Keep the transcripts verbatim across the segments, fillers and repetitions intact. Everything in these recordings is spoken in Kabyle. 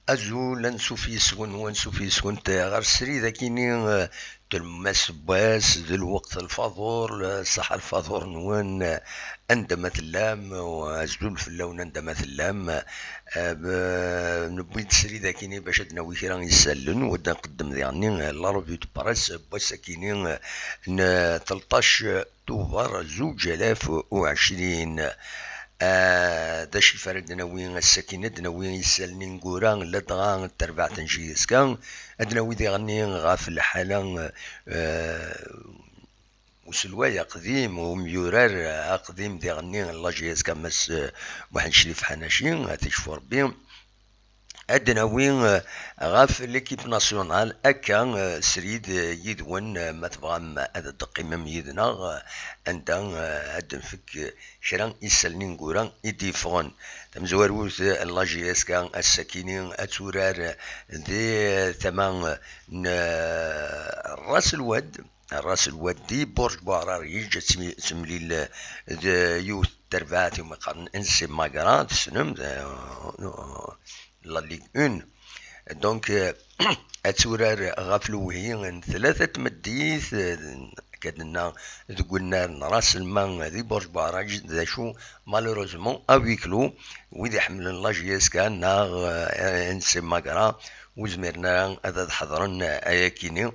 Azul, ansuf yes-wen, ansuf yes-went ɣer srid akini, eh, tlemmast n wass, d lweqt lfaḍur, eh, ṣaḥa lfaḍur-nwen, eh, anda ma tellam, eh, azul fell-awen anda ma tellam. Eh, b-, newwi-d srid akini bac ad d-nawi kra isallen, u ad nqeddem diɣenni, eh, la revue de presse n wass akini, eh, n tleṭṭac Tubeṛ zuǧ alaf u ɛecrin. Ah, d acu i ara d-nawi ass-agi? Ad d-nawi isallen ineggura, ladɣa d terbaɛt n J S K. Ad d-nawi diɣenni ɣef lḥala, ah, uselway aqdim, umyurar aqdim diɣenni n la J S K, Mass, ah, Muḥend Crif Ḥanaci, ad t-icfu Rebbi. Ad d-nawi, eh, ɣef l'équipe nationale, akka, eh, srid, eh, yid-wen, eh, ma tebɣam ad d-teqqimem yid-neɣ, eh, anda, eh, ad d-nfek, eh, kra isallen ineggura i d-yeffɣen. Tamezwarut, eh, n la J S K ass-akini ad turar, eh, di, eh, tama, eh, n, eh, Ras el Wad. Ras el Wad di Burj Buɛrar yeǧǧa tmi-, temlil, eh, d yiwet terbaɛt iwumi qqaren N C Magra, tessnem, eh, la Ligue un. Donc, eh, ad turar ɣef lewhi n tlata tmeddit, eh, akka d-nenna deg unnar n Ras Lma di Burj Buɛraǧ, d acu, malheureusement, à huis clos, wid iḥemmlen la J S K neɣ, eh, N C Magra, ur zmiren ara ad, ad ḥeḍren, eh, ayakini.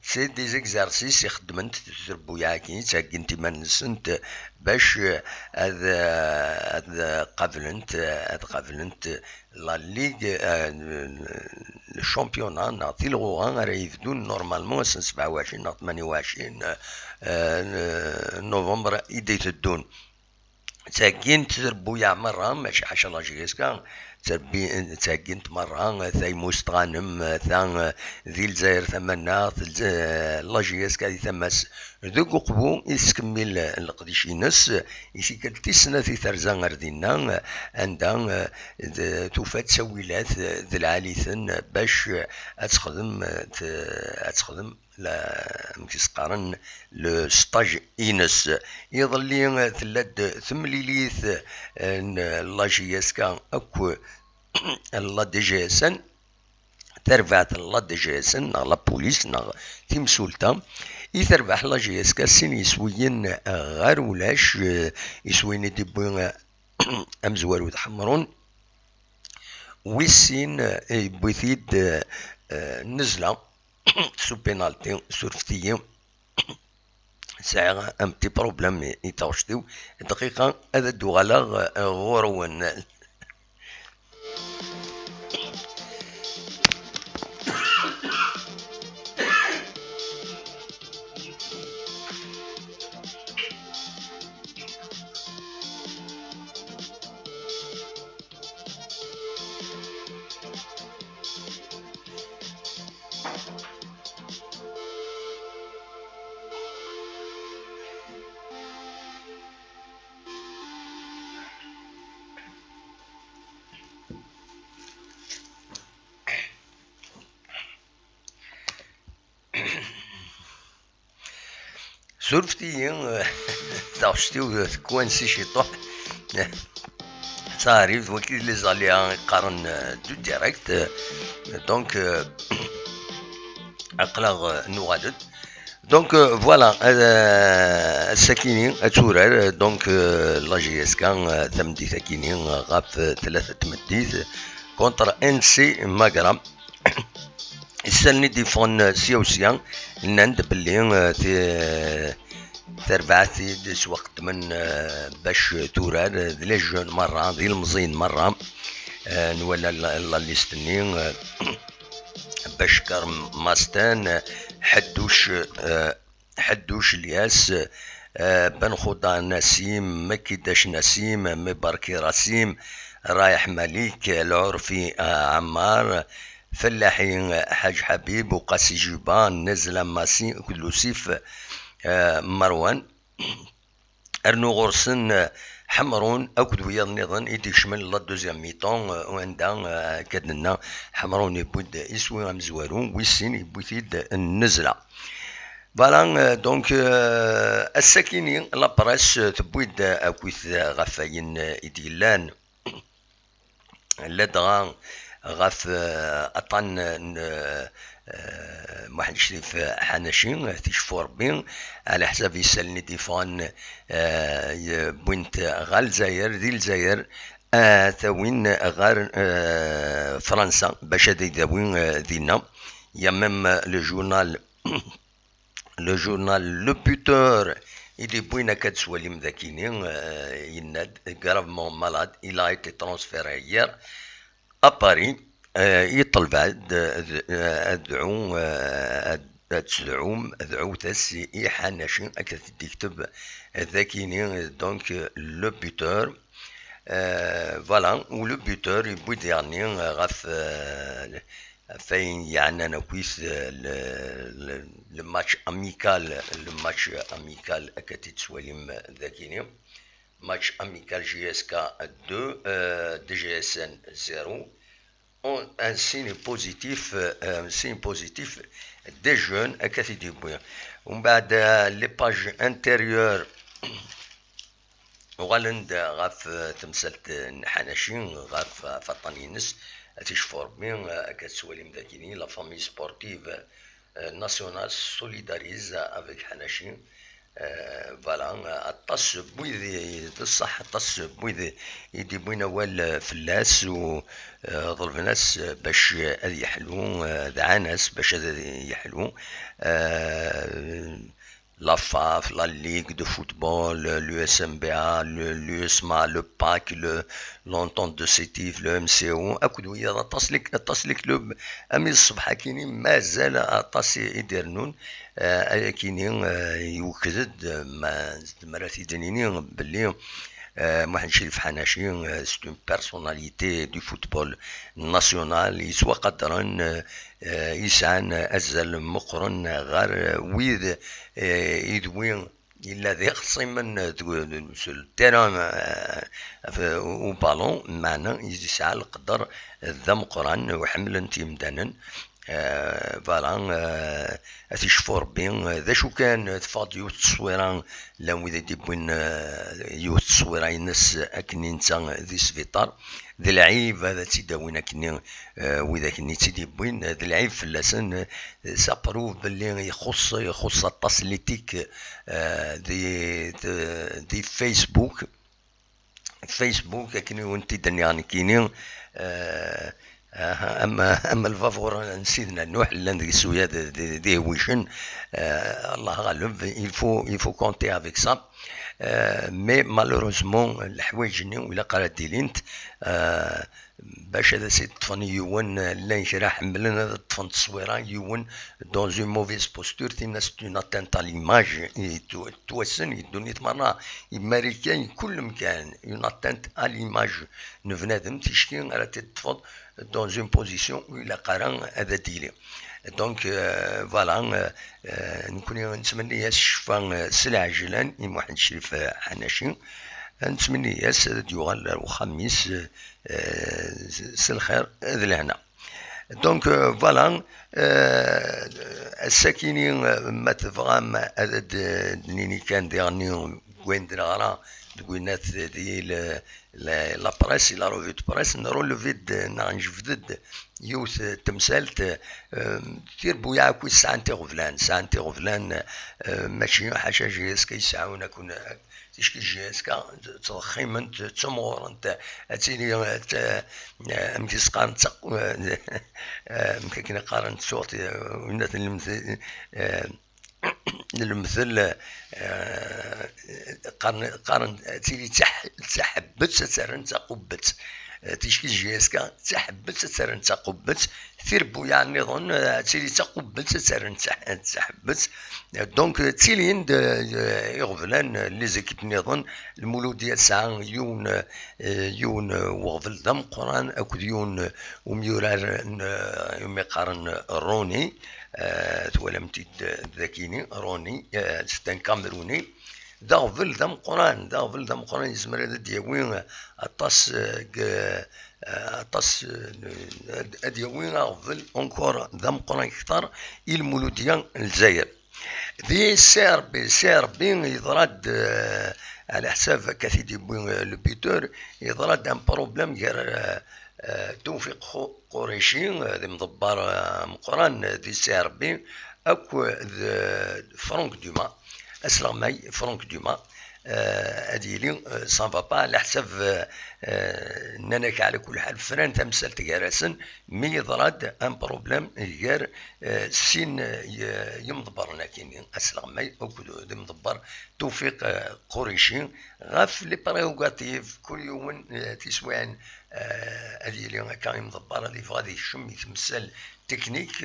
C'est des exercices i xeddment trebbuyaɛ-agi, ttheggint iman-nsent bac ad, ad qablent, ad qablent la Ligue, eh, le championnat neɣ tilɣuɣa ara yebdun normalement ass n sebɛa u ɛecrin neɣ tmanya u ɛecrin, eh, novembre i d-iteddun. Ttaggint trebbuyaɛ merra, mačči ḥaca la J S K, ttabbi-, ttaggint merra, ta i Mus Tɣanem, ta di Lezzayer Tamaneɣt, Lez-, la J S K di tama-s. Deg uqbu i tettkemmil leqdic-ines, i tikkelt tis snat i terza ar dinna, anda, eh, d-, tufa ttawilat d lɛali-ten bac ad texdem, t-, ad texdem la, amek i s-qqaren, le stage-ines. Iḍelli, eh, tella-d temlilit, eh, n la J S K akk la D G S N, tarbaɛt n la D G S N, neɣ la police, neɣ timsulta, i terbeḥ la J S K sin yiswiyen, eh, ɣer ulac, eh, iswiyen i d-iwwi, eh, amezwaru d Ḥemrun, wis sin, eh, yewwi-t-id, eh, eh, Nnezla, sous pénalité, surfet-iyi. Sɛiɣ un petit problème i, i taɣect-iw. Dqiqa, ad d-uɣaleɣ, eh, ɣur-wen. Surfet-iyi, taɣect-iw tekwansi ciṭuḥ. Taɛribt, wagi d les aléas i qqaren, euh, du direct. Donc, euh, aql-aɣ, euh, nuɣal-d. Donc, euh, voilà, euh, ass-akini ad turar, euh, donc, euh, la J S K, euh, tameddit-akini, euh, ɣef, euh, tlata tmeddit, contre N C Magra. Isallen i d-yeffɣen sya u sya, nnan-d belli, eh, ti-, tarbaɛt i d-sweqdmen, eh, bac turar, eh, d les jeunes merra, d ilemẓiyen merra. Eh, nwala la, la liste-nni, eh, Baccar Mastan, eh, Ḥedduc, eh, Ḥedduc Lyas, eh, Ben Xuda Nasim, Makidac Nasim, Mibarki Rasim, Rayeḥ Malik, Lɛurfi, eh, Ɛemmar, Fellaḥi, eh, Ḥaǧ Ḥabib, Uqasi Juba, Nazla Masi akked Lusif, eh, Merwan. Rnu ɣur-sen, eh, Ḥemrun akked wiyaḍ nniḍen i d-ikecmen la deuxième mi-temps, eh, anda, eh, akka d-nenna, Ḥemrun yewwi-d iswi amezwaru, wis sin yewwi-t-id Nnezla. Voilà, euh, donc, euh, ass-akini, la presse, euh, tewwi-d, euh, akkit, euh, ɣef wayen, euh, i d-yellan. Ladɣa ɣef, eh, aṭṭan n, eh, Muḥend Crif Ḥanaci, ticfu Rebbi, ɛla ḥsab isallen i d-yeffɣen, eh, wwin-t ɣer Lezzayer, di Lezzayer, eh, ad t-awin ɣer, eh, Fransa, bac ad t-id-awi, eh, dinna. Il y a même, eh, le journal, le journal Le Buteur, i d-yewwin akka d-swalim dakini, eh, yenna-d, gravement malade, il a été transféré hier à Paris, eh, yeṭleb ad, ad, ad dɛu, eh, ad, ad tedɛum, dɛut-as i Ḥanaci, akka t-id-yekteb dakini, donc, Le Buteur. Eh, voilà, u Le Buteur yewwi-d yeɣni ɣef, eh, ɣef wayen yeɛnan akkit, eh, le, le, le match amical, le match amical, akka t-id-twalim dakini. Match amical J S K deux, euh, D G S N zéro. Un, un signe positif, euh, un signe positif des jeunes, akka t-id-yewwi. Umbeɛd, euh, les pages intérieures, uɣalen-d ɣef, euh, temsalt n Ḥanaci, ɣef, ɣef aṭṭan-ines, ad ticfu Rebbi, euh, akka tettwalim dakini, la famille sportive, euh, nationale se solidarise avec Ḥanaci. Euh, voilà, aṭas n wid, d ṣṣeḥ, aṭas n wid i d-yewwin awal, euh, fell-as, u, euh, ḍelben-as, euh, bac ad yeḥlu, euh, dɛan-as bac ad yeḥlu. Euh, la FAF, la Ligue de football, l'U S M B A, le, l'U S M A, le PAC, le, l'Entente de Sétif, le M C O, akked wiyaḍ aṭas n lek-, aṭas n leklub, armi d ṣṣbeḥ akkin-i mazal aṭas i, i d-irennun. Eh, ayakini, eh, iwekked-d, eh, ma nezmer ad t-id-nini belli, eh, Muḥend Crif Ḥanaci, eh, c'est une personnalité du football national, yettwaqadren, eh, eh, yesɛan azal meqqren ɣer, eh, wid, eh, idwi yella d ixṣimen deg, sur le terrain, eh, ɣef ubalun, meɛna yesɛa leqder d ameqqran u ḥemmlen-t yimdanen. Eh, voilà, eh, ad ticfu Rebbi, eh, d acu kan, eh, teffeɣ-d yiwet n tteswira, llan wid i d-yewwin, eh, yiwet n tteswira-ines akken i netta di sbiṭar, d lɛib ad tt-id-awin akkenni, eh, widak-nni i tt-id-yewwin, eh, d lɛib fell-asen, eh, ça prouve belli ixuṣṣ, ixuṣṣ aṭas l'éthique, eh, di, di, di Facebook. Facebook, akken i wen-t-id-nniɣ nekkini, eh, aha, am, am lbabuṛ n Sidna Nuḥ, llan deg-s wiyaḍ d, d, d ihwicen. Eh, Allah ɣaleb, il faut, il faut compter avec ça. Eh, mais malheureusement, leḥwayeǧ-nni ur ilaq ara ad d-ilint, eh, bac ad as-id-ṭṭfen i yiwen, eh, llan kra ḥemmlen ad ṭṭfen tteswira n yiwen dans une mauvaise posture, tinna c'est une atteinte à l'image, i yettw-, yettwassen i ddunit merra, i Marikan, i kull mkan, une atteinte à l'image n bnadem, ticki ara t-id-ṭṭfeḍ dans une position ur ilaq ara ad d-yili. Donc, euh, voilà, euh, euh, nekkni nettmenni-as ccfa, euh, s lɛejlan i Muḥend Crif, euh, Ḥanaci. Nettmenni-as ad d-yuɣal ar uxxam-is, euh, s, s lxir d lehna. Donc, euh, voilà, euh, ass-akini, euh, ma tebɣam ad d-, d-nini kan diɣenni deg wayen d-neɣra deg winat di le, la, la presse, la revue de presse, nrelevi-d neɣ njebd-d yiwet n temsalt, euh, tirbuyaɛ akk i sɛant iɣeblan, sɛant iɣeblan, euh, mačči ḥaca J S K i sɛun akk n-, ticki J S K ttḍexximent, ttimɣurent, ad tili, euh, t-, euh, amek i s-qqaren, d taq-, euh, amek akken i qqaren, ttuɣ, euh, winat n lemtel, euh, lemtel, eh, qqaren, qqaren, ad tili d taḥ-, d taḥebbet, ad tt-rren d taqubbet. Eh, ticki J S K d taḥebbet, ad tt-rren d taqubbet. Tirbuyaɛ nniḍen, eh, ad tili d taqubbet, ad tt-rren d taḥ-, d taḥebbet. Eh, donc, eh, ttilin-d, eh, iɣeblan, eh, les équipes nniḍen. Lmuludya tesɛa yiwen, eh, yiwen, eh, weɣbel d ameqqran akked yiwen, eh, umyurar n, eh, umi qqaren Roni. Eh, twalam-t-id dakini, Roni, eh, c'est un Camerounais. D aɣbel d ameqqran, d aɣbel d ameqqran, yezmer ad d-yawi, eh, aṭas, eh, g-, eh, aṭas, eh, ad, ad yawi aɣbel encore d ameqqran kter i lmuludya n Lezzayer. Di C R B, C R B yeḍra-d, eh, ɛla ḥsab akka t-id-yewwi, eh, le buteur, yeḍra-d un problème gar, eh, Tewfiq Qurayci, d imḍebber ameqqran di C R B, akk d Franck Dumas, asleɣmay Franck Dumas, ad yili ça va pas, leḥsab, nnan-ak ɛla kul ḥal, fran tamsalt gar-asen, mi yeḍra-d un problème gar sin yimḍebbren-akini, asleɣmay akked d imḍebber Tewfiq Qurayci, ɣef les prérogatives, kul yiwen tiswiɛin ad yili akka imḍebber, ad yebɣu ad yekcem i temsal technique,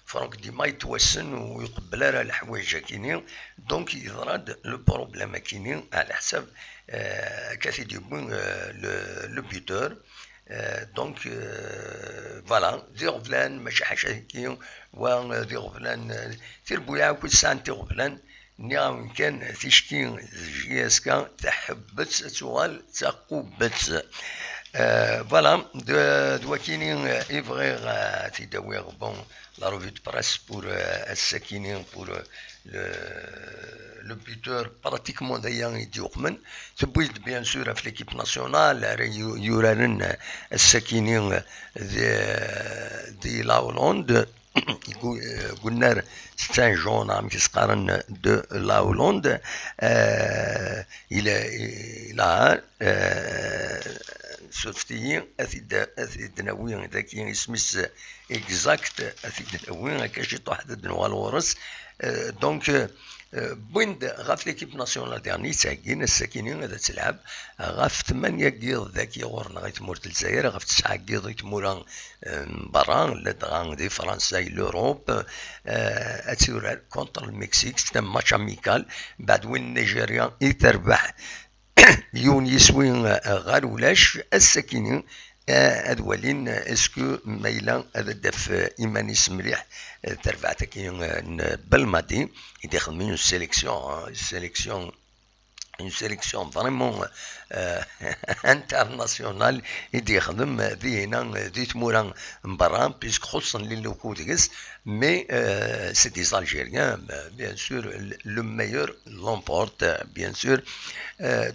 Franck Dumas yettwassen ur iqebbel ara leḥwayeǧ-akini, donc yeḍra-d le problème-akini, ɛla ḥsab akka t-id-yewwi le buteur. Donc voilà, d iɣeblan, mačči ḥaca-agi, wa d iɣeblan, tirebbuyaɛ akk i sɛant iɣeblan. Nniɣ-awen kan, ticki d J S K, tḥebbes ad tuɣal d taqubet. Voilà, d wakini i bɣiɣ ad t-id-awiɣ. Bon, la revue de presse pour ass-akini, pour le buteur, pratiquement d aya i d-yuqmen. Tewwi-d bien sûr ɣef l'équipe nationale ara yuraren ass-akini di la Hollande. Gunnar St Jean, amek i s-qqaren, de la Hollande. Ila, ila, surfet-iyi, ad t-id-nawi daki isem-is exact, ad t-id-nawi akka ciṭuḥ ad d-nuɣal ɣur-s. Donc, wwin-d ɣef l'équipe nationale diɣen i ttɛeggin ass-akini ad tt-telɛeb ɣef tmanya n yiḍ daki ɣur-neɣ i tmurt n Lezzayer, ɣef tesɛa n yiḍ i tmura n berra, ladɣa di Fransa, i l'Europe, ad turar contre le Mexique, c'est un match amical, mbeɛd win n Nigeria i terbeḥ yiwen yiswi ɣer ulac, ass-akini ad walin est-ce que ma yella ad d-taf iman-is mliḥ terbaɛt-agi n Belmadi i d-ixedmen une sélection, une sélection, une sélection vraiment internationale i d-yexdem dihina di tmura n berra, puisque xuṣṣen les locaux deg-s, mais c'est des Algériens, bien sûr, le meilleur l'emporte, bien sûr.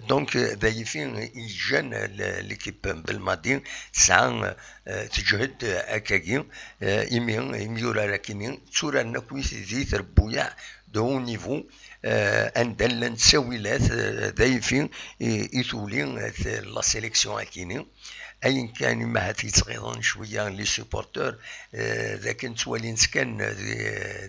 Donc d ayifi i yeǧǧan l'équipe n Belmadi tesɛa teǧhed akkagi, imi imyurar akini tturaren akkit di trebbuyaɛ de haut niveau, anda llan ttawilat, d ayifi i tuli la sélection akini. Ayen kan, ma ahat yettɣiḍen cwiya les supporteurs, d akken ttwalin-tt kan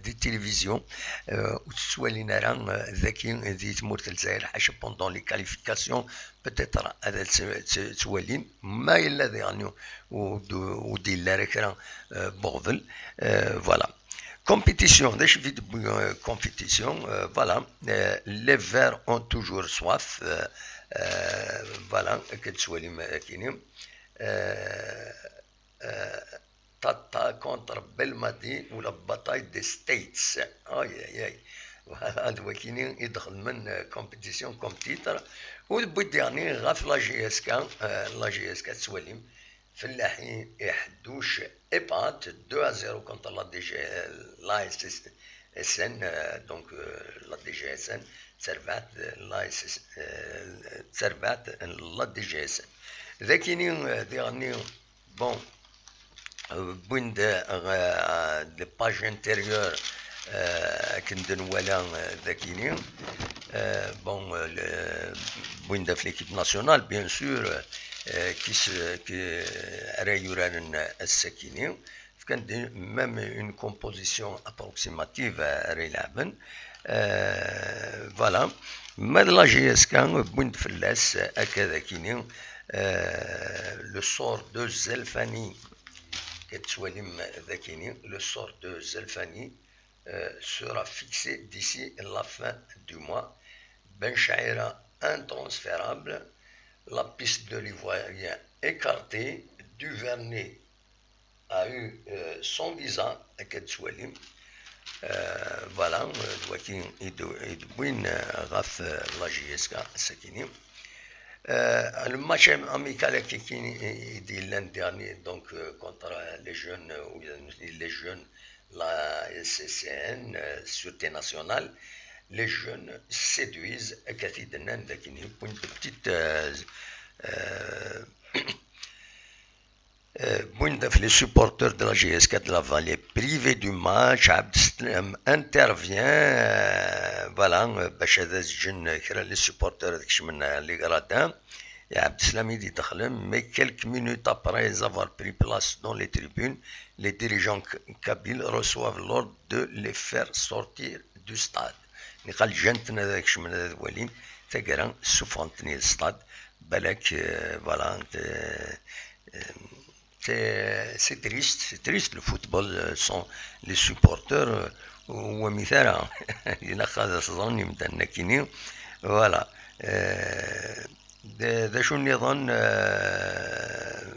di télévision, ur tt-ttwalin ara daki di tmurt n Lezzayer, ḥaca pendant les qualifications, peut-être ad tt-, tt-, ttwalin, ma yella diɣen ur d-, ur d-yelli ara kra n uɣbel. Voilà. Compétition, d acu i d-tewwi compétition? Voilà. Les Verts ont toujours soif. Voilà, akka d-tettwalim akini. Tata contre Belmadi ou la bataille des States. Aïe, aïe, aïe. Voilà, d wakini i d-xedmen compétition comme titre. U d-wwin-d diɣen ɣef la J S K, la J S K tettwalim. Fellaḥi iḥedduc épate deux à zéro contre la D G, la S S N, donc la D G S N terbeḥ la S S, terbeḥ la D G S N. D akini diɣen, bon, wwin-d les pages intérieures akken d-nwala d akini. Bon, wwin-d ɣef l'équipe nationale, bien sûr, qui se, qui, ara yuraren ass-akini. Fkan-d même une composition approximative ara ilɛben. Voilà. Ma d la J S K, wwin-d fell-as akka d akini, le sort de Zelfani, akka tettwalim d akini, le sort de Zelfani sera fixé d'ici la fin du mois. Ben Chaira intransférable. La piste de l'Ivoirien écartée. Duvernay a eu son visa, akka d-tettwalim. Voilà, d waki i d-wwin ɣef la J S K ass-akini. Le match amical i d-yellan dernier, donc, contre les jeunes, les jeunes, la S S N, Sûreté Nationale, les jeunes séduisent, akka t-id-nnan d akken wwin-d petite, euh, euh, Euh, Win d les supporters de la J S K de la Vallée privés du match, Abdeslam intervient, euh, voilà, euh, باش ad as-ǧǧen kra les supporters ad kecmen les gradins. Et Abdeslam i d-idexlen, mais quelques minutes après avoir pris place dans les tribunes, les dirigeants k- kabyles reçoivent l'ordre de les faire sortir du stade. Niqal ǧǧan-ten ad kecmen ad walin, taggara ssufɣen-ten-id stade, balak, euh, voilà, euh, euh, c'est c'est triste, c'est triste le football euh, sans les supporters, euh, ur wamit ara. Ilaq ad as-ẓren imdanen akini. Voilà. Euh, d d acu nniḍen, euh,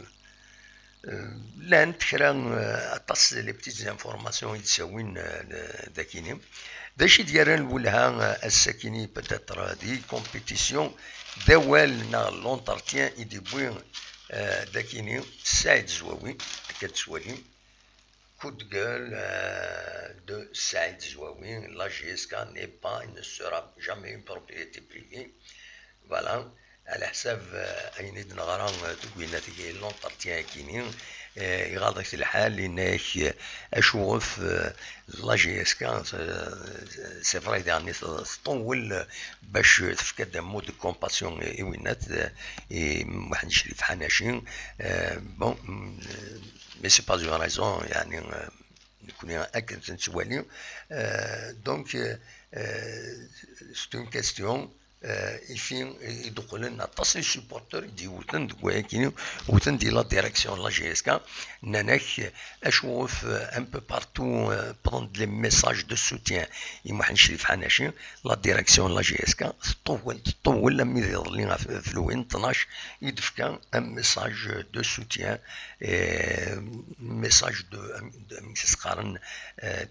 euh, llant kra, euh, aṭas les petites informations i d-ttawin euh, d- dakini. D acu i d-yerran lwelha euh, ass-akini, peut-être euh, di compétition d awal neɣ l'entretien i d-iwwi euh, dakini Saïd Zouaoui, akka d-ttwalim. Coup de gueule euh, de Saïd Zouaoui, la J S K n'est pas et ne sera jamais une propriété privée. Voilà. Ɛla ḥsab euh, ayen i d-neɣra euh, deg winna tigi l'entretien akini, euh, iɣaḍ-ak lḥal, yenna-ak euh, acuɣef euh, la J S K, euh, c'est vrai, daɣen i tṭewwel euh, bac tefka-d un mot de compassion i i winnat, euh, i Muḥend Crif Ḥanaci. Euh, bon, euh, mais c'est pas une raison, yani, euh, nekkni akken tettwali. Euh, donc, euh, euh, c'est une question euh, i fi i d-qqlen aṭas n supporters i d-yewten deg wayagi, wten di la direction n la J S K, nnan-ak acuɣef euh, un peu partout euh, prendre les messages de soutien i Muḥend Crif Ḥanaci, la direction n la J S K teṭṭuwel, teṭṭuwel armi d iḍelli ɣef ɣef lwin tnac i d-tefka un message de soutien, euh, message de, de,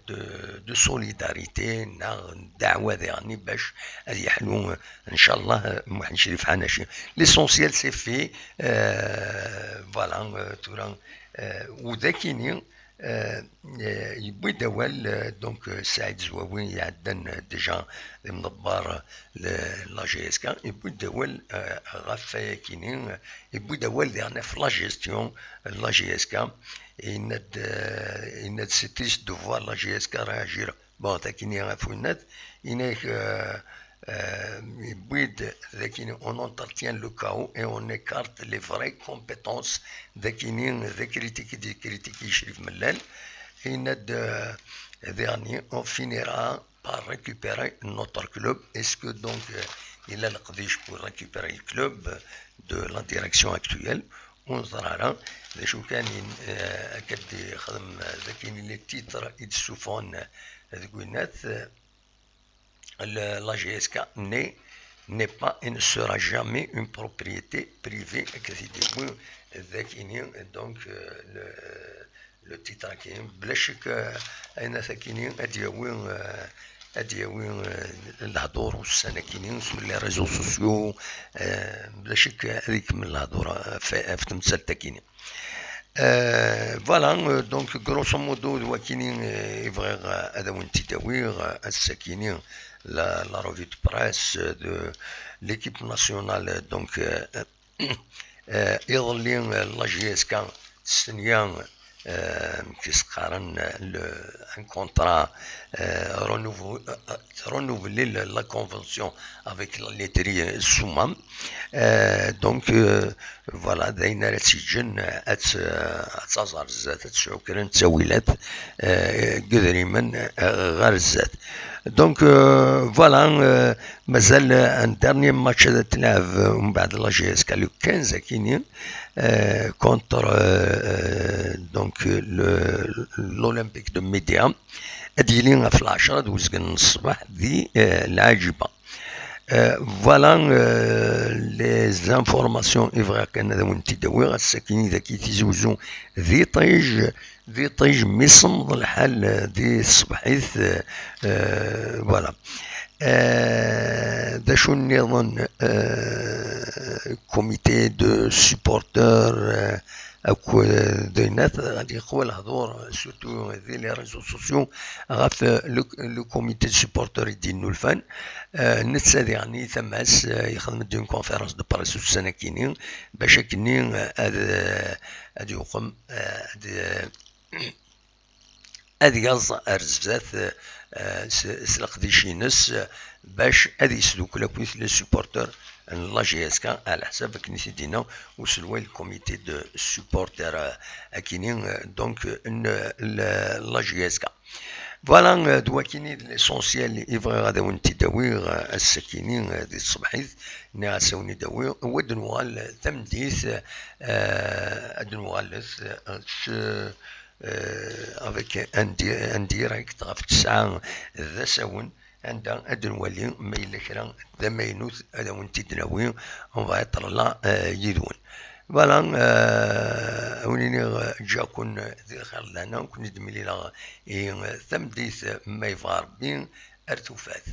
de, de solidarité, neɣ ddeɛwa diɣen bac ad yeḥlu ncallah Muḥend Crif Ḥanaci. L'essentiel c'est fait. Euh, voilà, euh, tura euh, u d akini euh, euh, yewwi-d awal euh, donc euh, Saïd Zouaoui iɛeddan euh, déjà d imḍebber euh, la J S K, yewwi-d awal euh, ɣef wayakini, euh, yewwi-d awal diɣen ɣef la gestion euh, la J S K. Yenna-d euh, yenna-d c'est triste de voir la J S K réagir. Bon, takini ɣef winnat, yenna-ak euh, euh, yewwi-d dakini on entretient le chaos et on écarte les vraies compétences. Dakini d akritik i d-yekritiki Crif Mellal. Yenna-d euh, diɣen on finira par récupérer notre club. Est-ce que donc euh, il a le pour récupérer le club de la direction actuelle? Ur neẓri ara d acu kan akka d-yexdem, d akken les titres i d-ssufɣen deg winnat. La J S K n'est n'est pas et ne sera jamais une propriété privée, akka t-id-yewwi d akini donc euh, le, le titre-agi. Bla ccek euh, ayen akini ad d-yawi euh, ad d-yawi euh, lehdur ussan akini sur les réseaux sociaux, euh, bla ccek ad ikemmel lehdur ɣef ɣef temsalt akini. Euh, voilà, euh, donc grosso modo d wakini euh, i bɣiɣ euh, ad awen-t-id-awiɣ euh, ass-akini la, la revue de presse euh, de l'équipe nationale euh, donc euh, euh, iḍelli euh, la J S K testenya euh, amek i s-qqaren euh, le, un contrat euh, renouveau- euh, euh, renouveler la, la convention avec la laiterie euh, Soumam. Euh, donc euh, voilà, d ayen ara tt-yeǧǧen ad tt- ad taẓ ar zdat, ad tesɛu kra n ttawilat euh, deg idrimen euh, ɣer zdat. Donc euh, voilà, euh, mazal un dernier match ad t-tleɛb euh, umbeɛd la J S K le quinze akini euh, contre euh, donc le l'Olympique de Média. Ad yili ɣef lɛecṛa d uzgen n ṣṣbeḥ di euh, Lɛaǧiba. Euh, voilà euh, les informations i bɣiɣ kan ad awen-t-id-awiɣ. Ass-akini dagi Tizi Uzzu d iṭij, d iṭij mi semmeḍ lḥal euh, di tṣebḥit euh, euh, voilà. Euh, d acu nniḍen euh, comité de supporters euh, Akk d ayen ad ixwa lehdur, surtout di les réseaux sociaux, ɣef le, le comité de supporters i d-yennulfan. Netta diɣen i tama-s yexdem-d une conférence de presse ussan-akini, bac akkenni ad, ad yuqem, ad, ad yaẓ ar zdat s leqdic-ines, bac ad yesdukkel akkit les supporters n la J S K, ɛla ḥsab akken i t-id-yenna uselway n le comité de supporters akini, donc n la J S K. Voilà, d wakini d l'essentiel i bɣiɣ ad awen-t-id-awiɣ ass-akini di tṣebḥit. Nniɣ-as awen-id-awiɣ, wa d-nuɣal tameddit, ad d-nuɣalet s avec un, un direct ɣef ttesɛa d asawen, anda ad nwali ma yella kra d amaynut ad awen-t-id-nawi, on va être là yid-wen. Voilà, a wen-iniɣ ǧǧiɣ-ken di lxir d lehna, ken-id-mlileɣ i tameddit ma yebɣa Rebbi. Ar tufat.